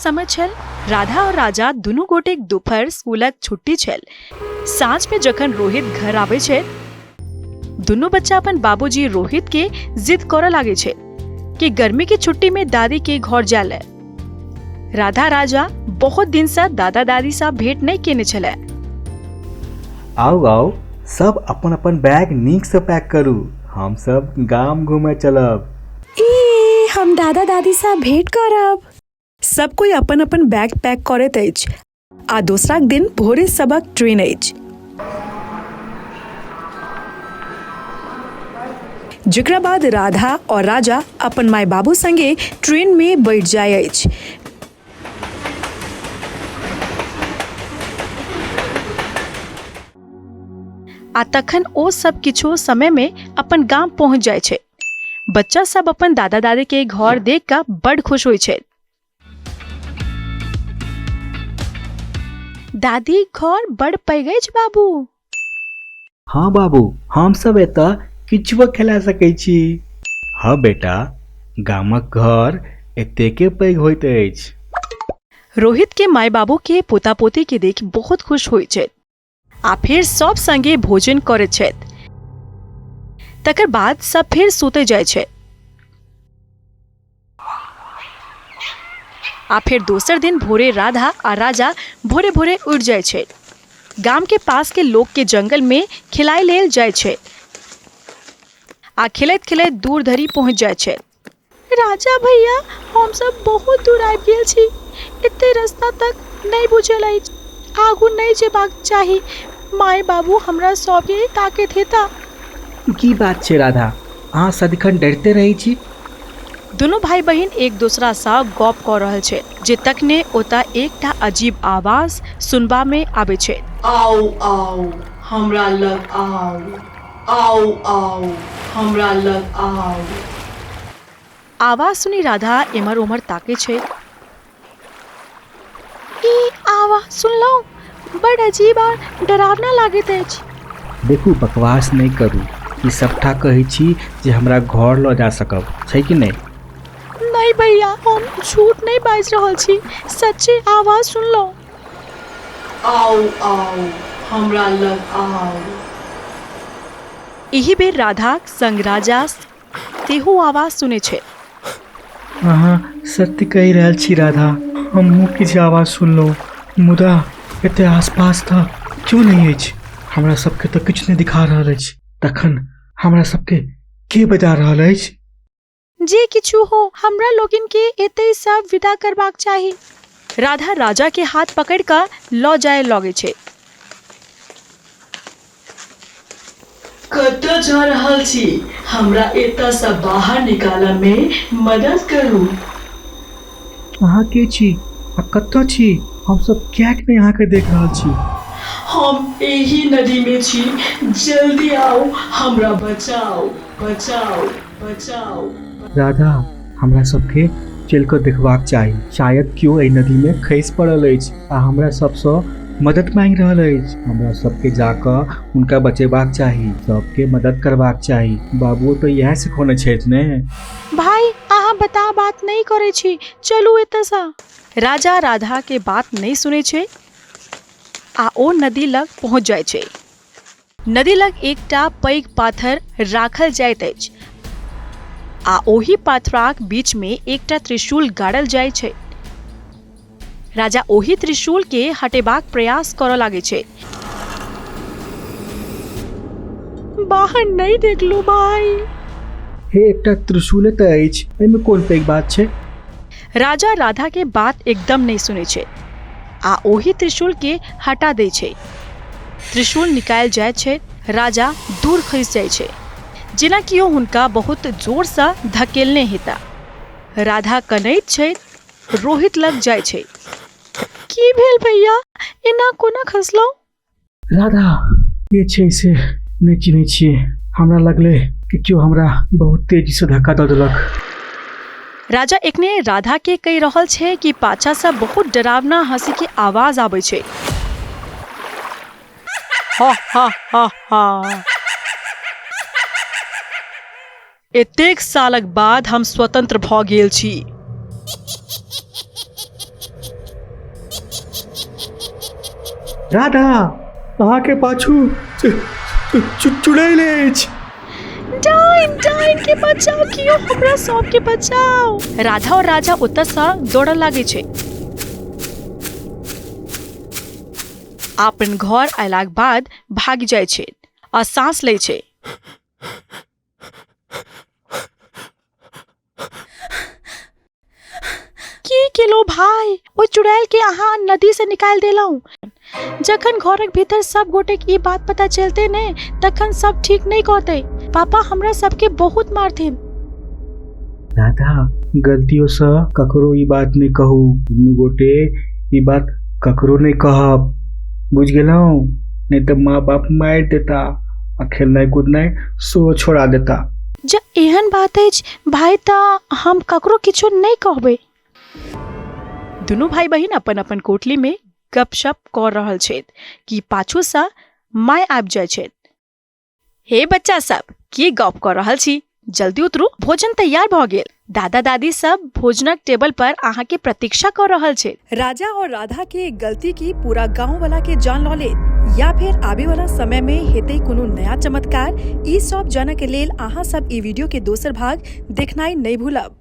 समय छल। राधा और राजा दुनू गोटेक दुपहर स्कूलक छुट्टी छल। साँझ में जखन रोहित घर आबै छै, दुनू बच्चा अपन बाबूजी रोहित के जिद करऽ लागे छै कि गर्मी के छुट्टी में दादी के घर जाय ले। राधा राजा बहुत दिन से दादा दादी सँ भेंट नहीं केने छले। आउ आउ, सब अपन अपन बैग नीक से पैक करू, हम सब गाम घूमे चलब। ई हम दादा दादी सँ भेंट करब। सब कोई अपन अपन बैग पैक करैत अछि आ दोसराक दिन भोरे सबक ट्रेन अछि, जकरा बाद राधा और राजा अपन माय बाबू संगे ट्रेन में बैठ जाय अछि। आ तखन ओ सब किछु समय में अपन गाम पहुंच जाय छै। बच्चा सब अपन दादा दादी के घर देख कऽ बड खुश होइ छै। दादी घर बड़ पैघ अछि बाबू। हाँ बाबू, हम सब एतऽ किछुओ खेला सकै छी। हाँ बेटा, गामक घर एतेके पैघ होइत अछि। रोहित के माय बाबू के पोता पोती के देख बहुत खुश होइ छै आ फेर सब संगे भोजन करैत छथि। तकर बाद सब फेर सुतै जाइ छै आ फेर दोसर दिन भोरे राधा आ राजा भोरे भोरे उठि जाइ छै। गाम के पास के लोक के जंगल में खिलाय लेल जाइ छै आ खेलैत खेलैत दूर धरि पहुँच जाइ छै। राजा भैया, हम सब बहुत दूर आबि गेल छी। एते रास्ता तक नहि बुझल अछि। आगू नहि जेबाक चाही। माय बाबू हमरा सबके ताकैत हेता। ई की बात छै राधा, अहाँ सदिखन डरिते रहै छी? दुनू भाई बहिन एक दोसरा सँ गप कऽ रहल छै जे तखने ओतऽ एकटा अजीब आवाज सुनबा मे आबै छै। आउ आउ, हमरा लग आउ। आउ आउ, हमरा लग आउ। आवाज सुनि राधा एम्हर ओम्हर ताकै छै। ई आवाज सुनलहुँ, बड़ अजीब आ डरावना लागैत अछि। देखू, बकवास नहि करू। ई सबटा कहै छी जे हमरा घर लऽ जा सकब, छै कि नहि? नहि भैया, हम झूठ नहि बाजि रहल छी। सच्चे आवाज सुनलहुँ। आउ आउ, हमरा लग आउ। एहि बेर राधाक संग राजा सेहो आवाज सुनै छै। अहाँ सत्य कहि रहल छी राधा, हमहूँ किछु आवाज सुनलहुँ, मुदा एतय आसपास तऽ केओ नहि अछि। हमरा सबके तऽ किछु नहि दिखा रहल अछि। तखन हमरा सबके के बजा रहल अछि? जे किछु हो, हमरा लोगिन के एतय सँ विदा करबाक चाही। राधा राजा के हाथ पकड़ि कऽ लऽ जाय लगै छै। कतऽ जा रहल छी? हमरा एतऽ सँ बाहर निकालऽ मे मदद करू। अहाँ के छी आ कतऽ छी? हम सब किएक नहि अहाँके देख रहल छी? हम एहि नदी मे छी, जल्दी आउ, हमरा बचाउ, बचाउ, बचाउ। राधा, हमरा सबके चलि कऽ देखबाक चाही। शायद केओ एहि नदीमे खसि पड़ल अछि आ हमरा सबसँ मदद मांगि रहल अछि। हमरा सबके जा कऽ हुनका बचेबाक चाही, सबके मदद करबाक चाही। बाबुओ तऽ इएह सिखौने छथि ने। भाइ, अहाँ बताह बात नहि करै छी, चलू एतऽसँ। राजा राधाके बात नहि सुनै छै आ ओ नदी लग पहुँच जाइ छै। नदी लग एकटा पैघ पाथर राखल जाइत अछि आ ओहि पाथराक बीचमे एकटा त्रिशूल गाड़ल जाइ छै। राजा ओहि त्रिशूल के हटेबाक प्रयास करऽ लागै छै। बाहर नहि देखलू भाइ। हे, एकटा त्रिशूले तऽ अछि, एहिमे कोन पैघ बात छै? राजा राधा के बात एकदम नहि सुनै छै आ ओहि त्रिशूल के हटा दै छै। त्रिशूल निकालि जाइत छै, राजा दूर खसि जाइ छै, जेना कि ओ हुनका बहुत जोरसँ धकेलने हेता। राधा कनैत छै, रोहित लग जाइ छै। की भेल भैया, एना कोना खसलहुँ? राधा, के छै से नहि चिन्है छियै। हमरा लगलै कि केओ हमरा बहुत तेजीसँ धक्का दऽ देलक। राजा एखने राधा के कहि रहल छै कि पाछा सँ बहुत डरावना हंसी के आवाज आबै छै। हा हा हा हा। एतेक सालक बाद हम स्वतंत्र भऽ गेल छी। राधा, अहाँके पाछू चुड़ैल अछि। डाइन, डाइन के बचाओ, कियो हमरा सबके बचाओ। राधा और राजा ओतऽ सँ दौड़ऽ लागै छै। अपन घर अयलाक बाद भागि जाइ छै आ साँस लै छै। की केलहुँ भाय, ओहि चुड़ैल के अहाँ नदी से निकालि देलहुँ। जखन घरक भीतर सब गोटे के ई बात पता चलते ने तखन सब ठीक नहीं कहते, पापा हमरा सबके बहुत मारथिन। राधा, गलतियों से ककरो ई बात नहीं कहू, दुनू गोटे ई बात ककरो नहीं कहब, बुझ गेलहुँ? नहीं तऽ माँ बाप मारि देता आ खेलनाइ कूदनाइ सेहो छोड़ा देता। जँ एहन बात अछि भाय तऽ हम ककरो किछु नहि कहबै। दुनू भाय बहिन अपन अपन कोठली में गपशप कऽ रहल छथि कि पाछूसँ माय आबि जाइ छथि। हे बच्चा सब, की गप कऽ रहल छी? जल्दी उतरू, भोजन तैयार भऽ गेल। दादा दादी सब भोजनक टेबल पर अहाँके प्रतीक्षा कऽ रहल छथि। राजा और राधा के गलती की पूरा गांव वाला के जान लऽ लेत या फिर आबे वाला समय में हेतै कोनो नया चमत्कार, ई सब जानऽ के लेल अहाँ सब ई वीडियो के दोसर भाग देखनाइ नहि भूलब।